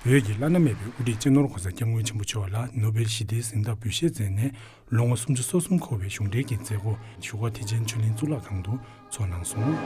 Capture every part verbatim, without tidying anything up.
བོད་ཀྱི་བླ་ན་མེད་པའི་དབུ་ཁྲིད་སྤྱི་ནོར་༸གོང་ས་༸སྐྱབས་མགོན་ཆེན་པོ་མཆོག་ལ་ནོ་བེལ་ཞི་བདེའི་གཟེངས་རྟགས་འབུལ་བཞེས་མཛད་ནས་ལོ་ངོ་སུམ་ཅུ་སོ་གསུམ་འཁོར་བའི་གཞུང་འབྲེལ་གྱི་མཛད་སྒོ་བཞུགས་སྒར་ཐེག་ཆེན་ཆོས་གླིང་གཙུག་ལག་ཁང་དུ་ཚོགས་གནང་སོང་།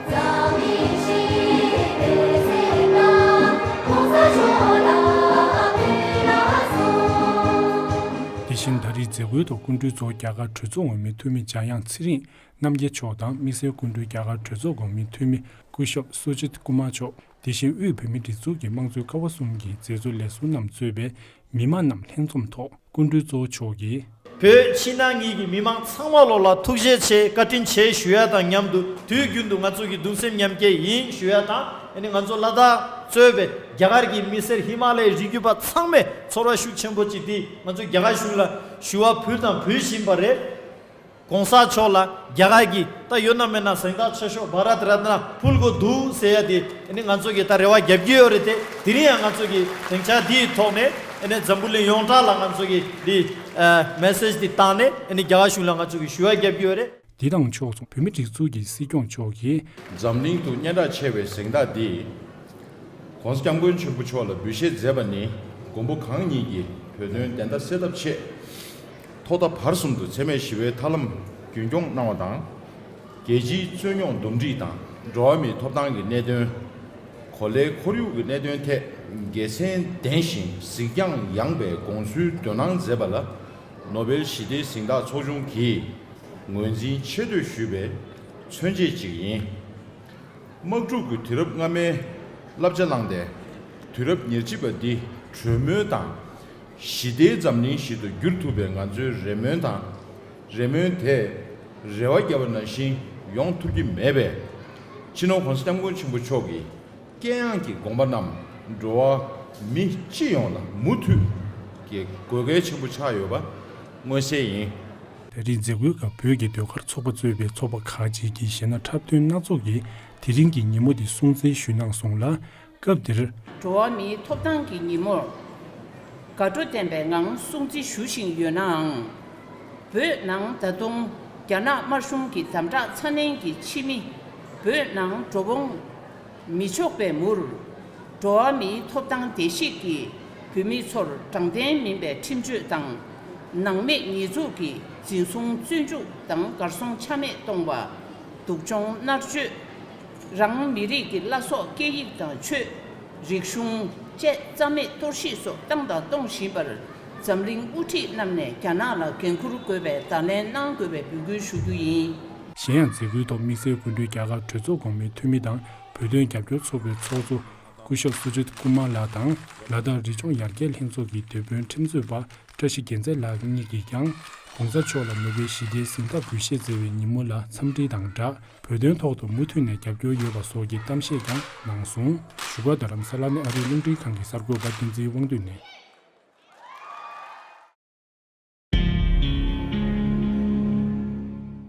དེ་བཞིན་ད་རེས་མཛད་སྒོའི་ཐོག་སྐུ་མགྲོན་གཙོ་བོ་རྒྱ་གར་གྲོས་ཚོགས་འོག་མའི་འཐུས་མི་འཇམ་དབྱངས་ཚེ་རིང་རྣམ་རྒྱལ་མཆོག་དང་། དམིགས་བསལ་སྐུ་མགྲོན་རྒྱ་གར་གྲོས་ཚོགས་འོག་མའི་འཐུས་མི་སྐུ་ཞབས་སུ་ཇིད་ཀུ་མར་མཆོག་དེ་བཞིན་དབུས་བོད་མིའི་སྒྲིག་འཛུགས་ཀྱི་དམངས་གཙོའི་ཀ་བ་གསུམ་གྱི་མཛད་གཙོ་ལས་ཟུར་རྣམས་གཙོས་པའི་མི་མང་རྣམས་ལྷན་འཛོམས་ཐོག་སྐུ་མགྲོན་གཙོ་བོ་མཆོག་གིས། བོད་ཕྱི་ནང་གཉིས་ཀྱི་མི་མང་ཚང་མ་ལོ་ལ་ཐུགས་རྗེ་ཆེ་བཀའ་དྲིན་ཆེ་ཞུ་ཡ་དང་མཉམ་དུ། དུས་རྒྱུན་དུ་ང་ཚོ་གི་གདུང་སེམས་མཉམ་སྐྱེད་ཡིན་ཞུ་ཡ་དང་། ཨ་ནི་ང་ཚོ་ལ་དྭགས་གཙོས་པའི་རྒྱ་གར་གྱི་མི་སེར་ཧི་མ་ལ་ཡའི་རི་རྒྱུད་པ་ཚང་མས་ཚོར་བ་ཤུགས་ཆེན་པོ་ཅིག་འདི་ང་ཚོ་རྒྱ་གར་གཞུང་ལ་ཞུ་བ་ཕུལ་དང་ཕུལ་བཞིན་པ་རེད། ༸གོང་ས་མཆོག་ལ་རྒྱ་གར་གྱིས་ད་ཡོད་ན་མེད་ན་གཟེངས་རྟགས་ཆེ་ཤོས་བྷ་རཏ་རཏ་ན་ཕུལ་དགོས་འདུག་ཟེར་ཡ་དེ་ཨ་ནི་ང་ཚོ་གིས་ད་རེ་བ་རྒྱབ་ཀྱི་ཡོད་རེད་དེ། དེ་རིང་ཡང་ང་ཚོ་གིས་སྡིངས་ཆ་འདིའི་ཐོག་ནས་ཨ་ནི་འཛམ་བུ་གླིང་ཡོངས་གྲགས་ལ་ང་ཚོ་གིས་འདི་མེ་སེཇ་འདི་བཏང་ནས་ཨ་ནི་རྒྱ་གར་གཞུང་ལ་ང་ཚོ་གིས་ཞུ་བ་རྒྱབ་ཀྱི་ཡོད་རེད། འདི་དང་ཕྱོགས་མཚུངས་བོད་མིའི་སྒྲིག་འཛུགས་ཀྱི་སྲིད་སྐྱོང་མཆོག་གིས། འཛམ་གླིང་དུ་སྙན་གྲགས་ཆེ་བའི་གཟེངས་རྟགས་འདི་༸གོང་ས་༸སྐྱབས་མགོན་ཆེན་པོ་མཆོག་ལ་འབུལ་བཞེས་མཛད་པ་ནི་མགོན་པོ་གང་ཉིད་ཀྱིས་བོད་དོན་བདེན་མཐའ་གསལ་ཐབས་ཆེད་ཐོག་མཐའ་བར་གསུམ་དུ་འཚེ་མེད་ཞི་བའི་ཐབས་ལམ་རྒྱུན་འཁྱོངས་གནང་བ་དང་། རྒྱལ་སྤྱིའི་རྩོད་རྙོག་འདུམ་འགྲིག་དང་འགྲོ་བ་མིའི་ཐོབ་ཐང་གི་གནད་དོན། གོ་ལའི་ཁོར་ཡུག་གི་གནད་དོན་ཐད་དགེ་མཚན་ལྡན་ཞིང་གཟིགས་རྒྱང་ཡངས་པའི་དགོངས་ཚུལ་འདོན་གནང་མཛད་པ་ལ་ནོ་བེལ་ཞི་བདེའི་གཟེངས་རྟགས་ཚོགས་ཆུང་གིས་ངོས་འཛིན་ཆེ་བསྟོད་ཞུས་པའི་མཚོན་བྱེད་ཅིག་ཡིན། དམག་འཁྲུག་གི་དུས་རབས་སྔ་མའི་བསླབ་བྱ་བླངས་ཏེ། དུས་རབས་ཉེར་གཅིག་པ་འདི་གྲོས་མོལ་དང་། ཞི་བདེའི་འཛམ་གླིང་ཞིག་ཏུ་འགྱུར་ཐུབ་པའི་ང་ཚོའི་རེ་སྨོན་དང་། རེ་སྨོན་དེ་རེ་བ་བརྒྱབ་པ་ནང་བཞིན་ཡོང་ཐུབ་ཀྱི་མེད་པས། སྤྱི་ནོར་༸གོང་ས་༸སྐྱབས་མགོན་ཆེན་པོ་མཆོག་གི་དཀྱེལ་ཡངས་ཀྱི་དགོངས་པ་རྣམས་འགྲོ་བ་མི་སྤྱི་ཡོངས་ལ་མུ་མཐུད་ཀྱི་དགོས་གལ་ཆེན་པོ་ཆགས་ཡོད་པ་མངོན་གསལ་ཡིན། ད་རེས་མཛད་སྒོའི་སྐབས་བོད་ཀྱི་ཟློས་གར་ཚོགས་པ་གཙོས་པའི་ཚོགས་པ་ཁག་ཅིག་གིས་གཞས་སྣ་འཁྲབ་སྟོན་སྣ་ཚོགས་ཀྱིས་དེ་རིང་གི་ཉིན་མོ་འདི་སྲུང་བརྩི་ཞུས་གནང་སོང་ལ། སྐབས་དེར། འགྲོ་བ་མིའི་ཐོབ་ཐང་གི་ཉིན་མོར་དགའ་སྤྲོ་ལྡན་པའི་ངང་སྲུང་བརྩི་ཞུ་བཞིན་ཡོད་ནའང་། བོད་ནང་ད་དུང་རྒྱ་ནག་དམར་གཞུང་གི་དམ་དྲག་ཚ་ནན་གྱི་ཕྱི་མི་བོད་ནང་འགྲོ་འོང་མི་ཆོག་པའི་མུར། འགྲོ་བ་མིའི་ཐོབ་ཐང་བརྡལ་བཤིག་གིས་བོད་མི་ཚོར་དྲང་བདེན་མིན་པའི་ཁྲིམས་གཅོད་དང་། ནང་མི་ཉེས་འཛུགས་ཀྱིས་འཛིན་བཟུང་བཙོན་འཇུག་དང་གར་སོང་ཆ་མེད་གཏོང་བ། སྡུག་སྦྱོང་མནར་གཅོད། རང་མི་རིགས་ཀྱི་བླ་སྲོག་སྐད་ཡིག་དང་ཆོས། རིག་གཞུང་བཅས་རྩ་མེད་གཏོར་བཤིག་སོགས་བཏང་དང་གཏོང་བཞིན་པར། འཛམ་གླིང་དབུ་ཁྲིད་རྣམས་ནས་རྒྱ་ནག་ལ་འགན་འཁུར་དགོས་པའི་བརྡ་ལན་གནང་དགོས་པའི་འབོད་སྐུལ་ཞུ་རྒྱུ་ཡིན། གཞན་ཡང་མཛད་སྒོའི་ཐོག་དམིགས་བསལ་སྐུ་མགྲོན་རྒྱ་གར་གྲོས་ཚོགས་གོང་མའི་འཐུས་མི་དང་བོད་དོན་རྒྱབ་སྐྱོར་ཚོགས་པའི་ཚོགས་གཙོ་སྐུ་ཞབས་སུ་ཇིད་ཀུ་མཱ་ལགས་དང་ལ་དྭགས་རི་ལྗོངས་ཡར་རྒྱས་ལྷན་ཚོགས་ཀྱི་དེད་དཔོན་ཁྲིམས་རྩོད་པ་བཀྲ་ཤིས་རྒྱལ་མཚན་ལགས་གཉིས་ཀྱིས་ཀྱང་༸གོང་ས་མཆོག་ལ་ནོ་བེལ་ཞི་བདེའི་གཟེངས་རྟགས་འབུལ་བཞེས་མཛད་པའི་ཉིན་མོ་ལ་འཚམས་འདྲི་དང་སྦྲགས། བོད་དོན་ཐོག་ཏུ་མུ་མཐུད་ནས་རྒྱབ་སྐྱོར་ཡོད་པ་སོགས་ཀྱི་གཏམ་བཤད་ཀྱང་གནང་སོང་། བཞུགས་སྒར་རྡ་རམ་ས་ལ་ནས་ཨ་རིའི་རླུང་འཕྲིན་ཁང་གི་གསར་འགོད་པ་བསྟན་འཛིན་དབང་འདུས་ནས།